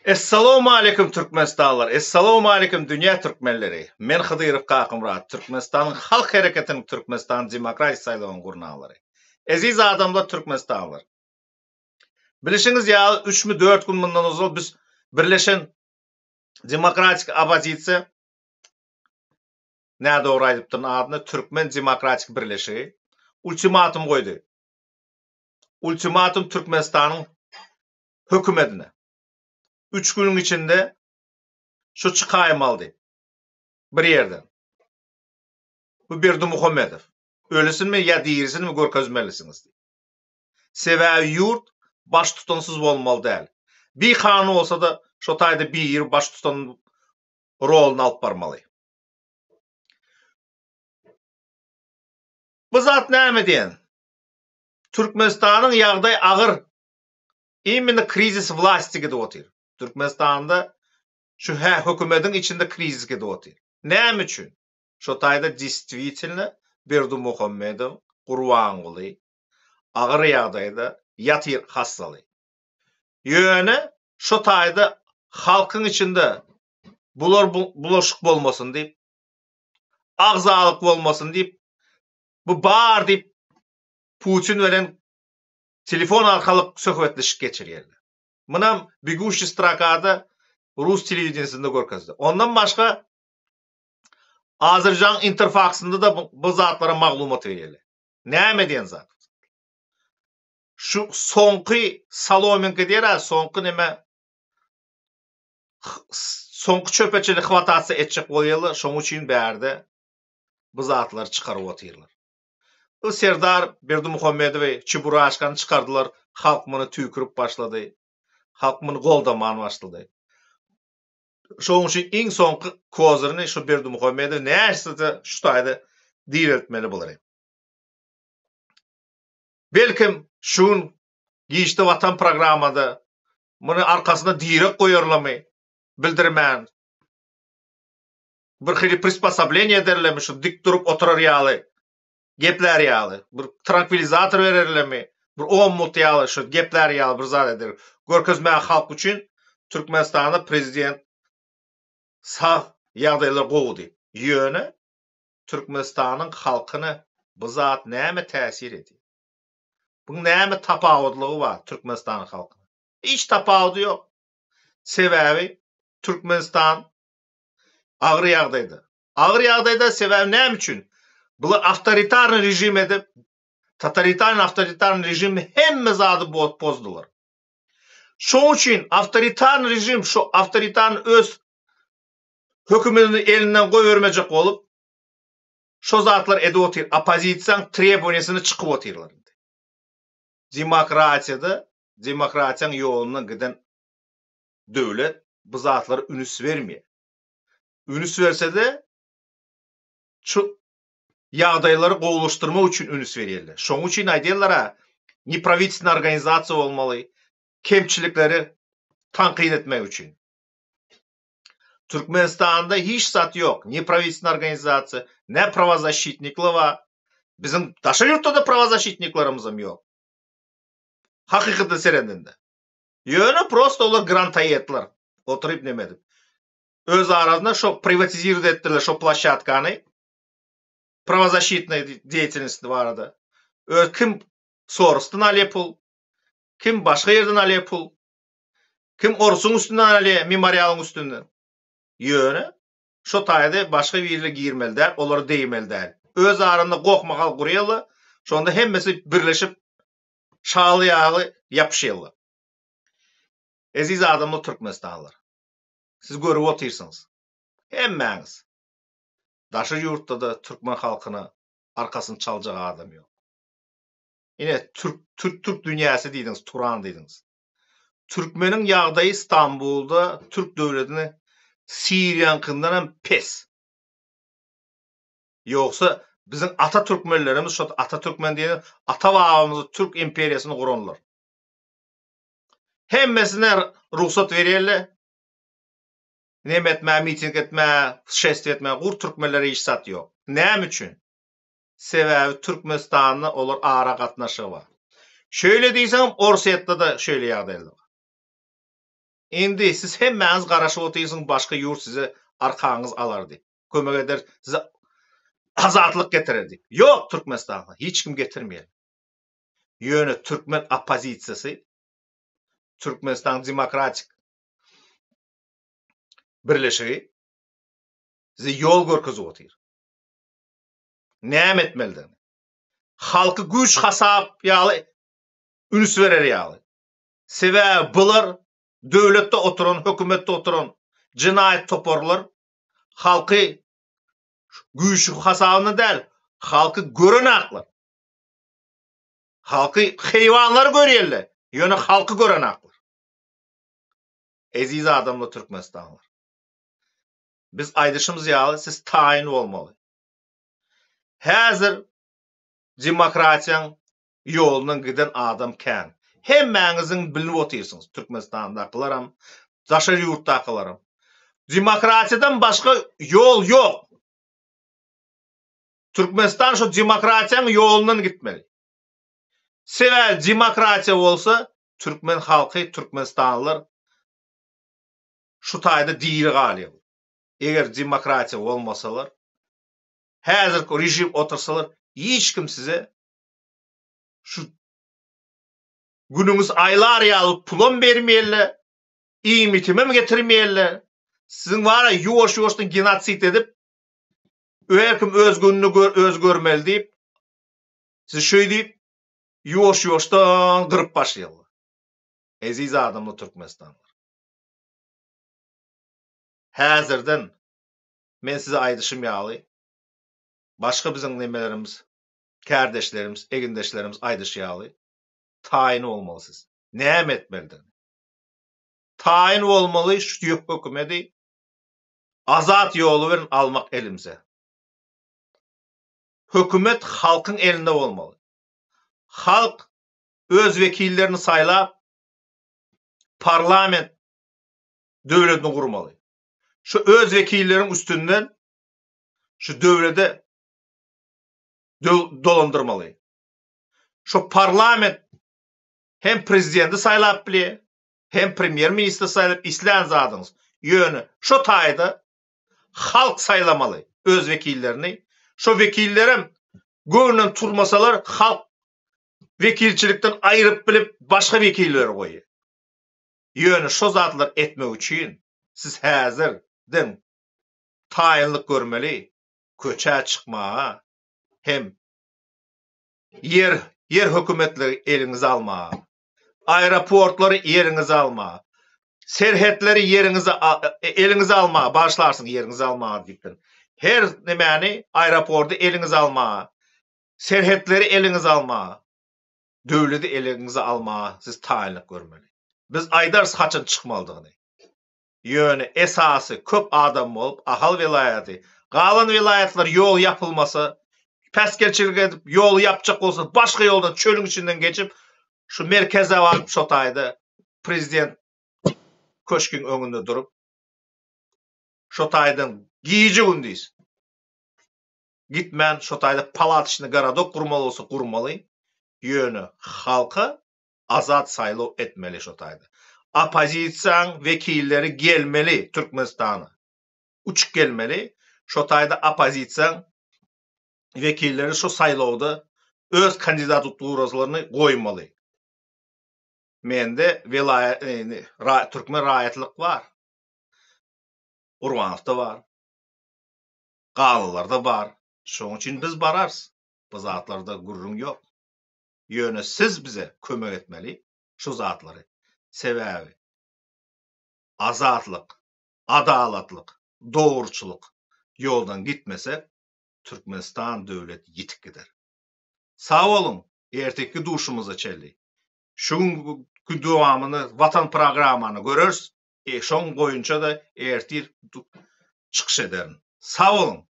Essalawmaleýkum Türkmenistanlylar, Essalawmaleýkum dünýä türkmenleri! Men Hydyrow Kakymyrat, Türkmenistanyň Halk Hereketiniň Türkmenistanyň Demokratik saýlawynyň gurnalary. Eziz adamlar Türkmenistanlylar! Bilişiňiz ýaly üçmi dört gün mundan ozal biz Birleşen Demokratik Oppozisiýa nädogry aýdypdyryn adyny Türkmen Demokratik Birleşigi ultimatum goýdy. Ultimatum Türkmenistanyň hökümetine. Üç günüň içinde şu çykaýmaly diýip. Bir ýerden. Bu Berdimuhamedow. Ölüsinmi ýa dirisinmi görkezmelisiňiz diýip. Sebäbi ýurt baştutansyz bolmaly däl. Bikanun bolsa-da şo taýda biri baştutan roluny alyp barmaly. Bu zat näme diýen? Türkmenistanyň ýagdaý agyr. Imенно krizis wlasti gidip otyr. Türkmenistanda şu hä hökümediň içinde krizis gidip otyr. Näme üçin? Şo taýda destwitelno Berdimuhamedow, Gurbanguly agyr ýagdaýda ýatyr hassaly. Ýöne şo taýda halkyň içinde bular bulaşyk bolmasyn diýip, agzalyk bolmasyn diýip, bu bar diýip Putin bilen telefon arkaly söhbetleşik geçirýärler. Munam Beguşi strakada rus telewideniýesinde görkezdi. Ondan başga Azerbaýjan Interfaksynda-da bu zatlara maglumat berýärler. Näme diýen zat? Şu soňky solominka diýer-ä, soňky neme soňky çöpe çenli hwatasiýa etjek bolýarlar, şoň üçin bärde bu zatlary çykaryp otyrlar. Bu Serdar Berdimuhamedowy, Çeburaşkany çykardylar, halk muny tüýkürip başlady. Halk muny goldaman başlady. Şonuň üçin iň soňky kozyryny şu Berdimuhamedow näçe-de şu taýda direltmeli bulary. Belkem şu gün giçde Watan programmada muny arkasyna direk goýarlamy bildirmän bir hili prisposobleniýe ederlermi şu dik durup oturar ýaly geplär ýaly bir trankwilizator bererlermi bir on mut ýaly şu geplär ýaly bir zat eder görkezmäge halk üçin Türkmenistanda prezident sag ýagdaýlar gowy diýip ýöne Türkmenistanyň halkyna bu zat näme täsir edýär buň näme tapawutlygy bar Türkmenistanyň halkyna hiç tapawudy ýok sebäbi Türkmenistan Agyr ýagdaýda. Agyr ýagdaýda sebäbi näme üçin? Bular awtoritarnyý režim edip, totalitarnyý awtoritarnyý režim hemme zady bozdular. Şoň üçin awtoritarnyý režim şu awtoritarnyý öz hökümini elinden goýbermejek bolup şo zatlar edip otyr. Oppozisiýaň trebowaniýasyna çykyp otyrlar indi. Demokratiýada demokratiýaň ýolundan giden döwlet bu zatlara ünüs bermeýär. Ünüs berse-de şu ýagdaýlary gowulaşdyrmak üçin ünüs berýärler. Şonuň üçin aýdýarlar-a, nepravительственnyý organizasiýa bolmaly, kemçilikleri tankyt etmek üçin. Türkmenistanda hiç zat ýok, nepravительственnyý organizasiýa, ne prawozaşitnikler bar. Biziň daşary ýurtda-da prawozaşitniklerimizem ýok. Hakykatda seredende. Ýöne prosto olar grantoýedler. Oturyp neme edip. Öz arasynda şo priwatizirowat etdiler şo ploşadkany. Prawozaşitnyý deýatelnosti barada. Öz kim Sorosdan alýa pul, kim başga ýerden alýa pul, kim orusyň üstünden alýa, memorialyň üstünden. Ýöne şo taýda başga birine girmeli däl, olara degmeli däl. Öz arasynda goh-mahal gurýarlar, şonda hemmesi birleşip Şaly ýaly ýapyşýarlar. Eziz adamlar Türkmenistanlylar. Siz görüp otyrsyňyz. Hemmäňiz. Daşary ýurtda-da türkmen halkyna arkasyny çaljak adam ýok. Ine türk türk türk dünýäsi diýdiňiz, Turan diýdiňiz. Türkmeniň ýagdaýy Stambulda türk döwletini Siriýaňkyndan hem pes. Ýogsa biziň ata türkmenlerimiz şo ata türkmen diýen ata babamyz türk imperiýasyny guranlar. Hemmesine rugsat berýärler. Neme etmä, miting etmä, şestw etmä, gur türkmenlere hiç zat ýok. Näme üçin? Sebäbi Türkmenistanda olar ara gatnaşygy bar. Şeýle diýseňem Orsýetde-de şeýle ýagdaýlar bar. Indi siz hemmäňiz garaşyp otyrsyňyz başga ýurt size arkaňyz alar diýip. Kömek eder, size azatlyk getirer diýip. Ýok Türkmenistanda hiç kim getirmeýär. Ýöne türkmen oppozisiýasy Türkmenistan Demokratik Birleşigi size ýol görkezip otyr. Näme etmelidigini. Halky güýç hasap ýaly üns berer ýaly. Sebäbi bular döwletde oturan, hökümetde oturan jenaýat toparlar halky güýç hasabyna däl, halky görenaklar. Halky heýwanlar görýärler, ýöne halky görenaklar. Eziz adamlar Türkmenistanlylar. Biz aýdyşymyz ýaly siz taýyn bolmaly. Häzir demokratiýaň ýolundan giden adam kän. Hemmäňiziň bilip otyrsyňyz, Türkmenistandakylaram, daşary ýurtdakylaram. Demokratiýadan başga ýol ýok. Türkmenistan şu demokratiýaň ýolundan gitmeli. Sebäbi demokratiýa bolsa türkmen halky, türkmenistanlylar şu taýda diri galýar. Eger demokratiýa bolmasalar, häzirki režim otursalar, hiç kim size şu günüňiz aýlar ýaly pulam bermeýärler, iýmitimem getirmeýärler. Siziň bara ýuwaş-ýuwaşdan genosid edip, her kim öz gününi öz görmeli diýip, sizi şeý diýip, ýuwaş-ýuwaşdan gyryp başlaýarlar. Eziz adamlar türkmenistanlylar. Häzirden men size aýdyşym ýaly, başga biziň nemelerimiz, kärdeşlerimiz, egindeşlerimiz aýdyşy ýaly, taýyn bolmaly siz. Näme etmelidigini. Taýyn bolmaly şu hökümedi azat ýoly bilen almak elimize. Hökümet halkyň elinde bolmaly. Halk öz wekillerini saýlap, parlament döwletini gurmaly. Şu öz wekilleriň üstünden şu döwlede dolandyrmaly. Şu parlament hem prezidenti saýlap bilýär, hem premýer ministri saýlap islän zadyňyz. Ýöne şo taýda halk saýlamaly öz wekillerini. Şo wekillerem göwnünden turmasalar halk wekilçilikden aýryp bilip başga wekilleri goýýar. Ýöne şo zatlary etmek üçin siz häzirden taýynlyk görmeli, köçä çykmaga hem ýer ýer hökümetleri eliňize almaga, aeroportlary ýeriňize almaga, serhetleri ýeriňize eliňize almaga, bagyşlarsyň ýeriňize almaga diýipdir. Her nemäni aeroporty eliňize almaga, serhetleri eliňize almaga, döwleti eliňize almaga siz taýynlyk görmeli. Biz aýdarys haçan çykmalydygyny. Ýöne esasy köp adam bolup Ahal welaýaty, galan welaýatlar ýol ýapylmasa, päsgelçilik edip ýoly ýapjak bolsa başga ýoldan çölüň içinden geçip şu merkeze baryp şo taýda prezident köşgüň öňünde durup şo taýdan gije gündiz gitmän şo taýda palatoçny gorodok gurmaly bolsa gurmaly ýöne halka azat saýlaw etmeli şo taýda. Oppozisiýaň wekilleri gelmeli Türkmenistana. Uçup gelmeli. Şo taýda oppozisiýaň wekilleri şo saýlawda öz kandidaturaslaryny goýmaly. Mende welaýat türkmen raýatlyk bar. Gurbanowda bar. Galylarda bar. Şoň üçin biz bararys. Bu zatlarda gürrüň ýok. Ýöne siz bize kömek etmeli şu zatlary. Sebäbi azatlyk, adalatlyk, dogruçylyk ýoldan gitmese Türkmenistan döwlet ýitip gider. Sag boluň erteki duşumyza çenli. Şu günki dowamyny Watan programmany göreris. Şoň boýunça-da ertir çykyş ederin. Sag boluň.